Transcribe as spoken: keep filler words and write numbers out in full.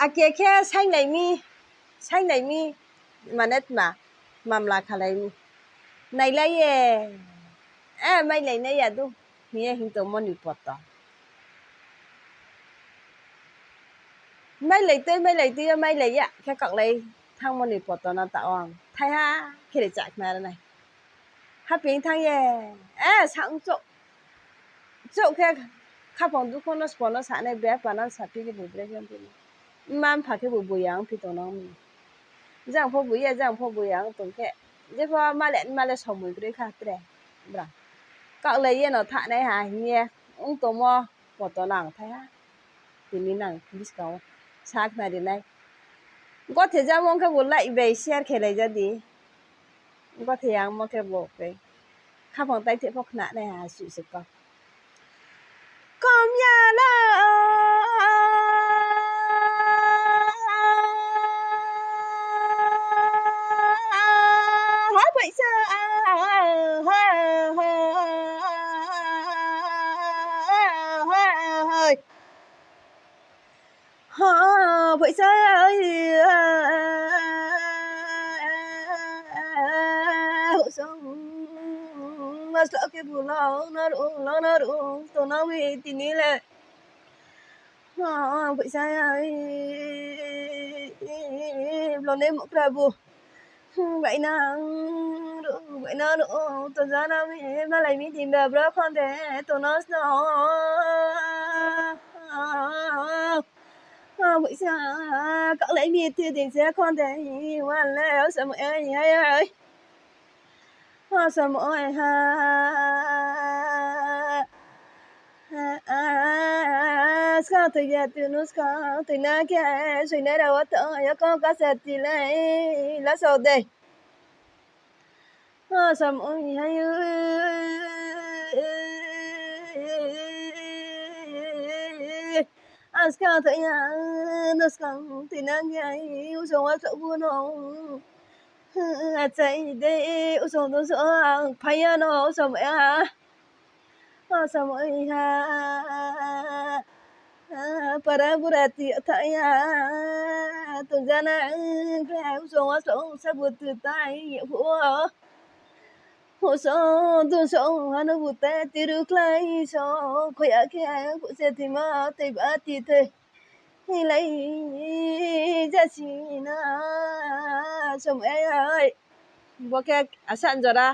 Ake khe sainglai mi, sainglai mi, mane tma, mamla khalai mi. Nailai ye, e, mailai nai ya du, hing ye hing tongmo ni poto. Mailai tui, mailai tui yo, mailai ya khe kaklai thanngmo ni poto no taoh ang thaiha khe ri chá khna ri nai. Haping thanng ye, e, sa ong chouh. Chouh khe khaphang dukho no sbo no sanai, bepha no saphi khe bu bre khe ongphi ni. Mma mpha khe bu buya ongphi tong nang mi. Jang pho buya, jang pho buya ong tong khe. Jepho male, male somoi kroi kha tre. Bra. Kaklai ye no thanai ha hing ye ong tongmo poto nang thaiha. Tini nang buskang wo sa khna ri nai. Gothe jamo khe bu like bai share khe lai ja di. Gothe yangmo khe bo khe khaphang tai the pho khna nai ha suh se ko. Kom ya la. Ha phaisa. Ha phaisa. Houhsong, masla khe bu lo na ru, lo na ru, tong nang mi tini le. Ha phaisa. Lo ne mukra bu. Bainang ru, bainang ru, to jana mi, malai mi din ba bro khonde, to nos no. Buisa, kaklai mi ti din se khonde, wan le, osam, ai, ai, ai. Osam, ai, ha. Skang toi ya, tunu skang toi na khe, soinai rao to, ya kong kasa ti lai, la sao de. Osam ong hai. Askang thai ya, naskang tui nang ya, usong wa khabu no. Achai de, usong dong so ang phai ya no, usong ya. Osam ong ha. Para bura ti tha ya, tong jana ang khe, usong wa song sabu tu tai ya hu. Houhsong, dusong, hano bu te tiru klái song, khoya khe, bu se thima, tei ba ti thei. Hilai, jasi na, som ai ai. Bo khe asa jora,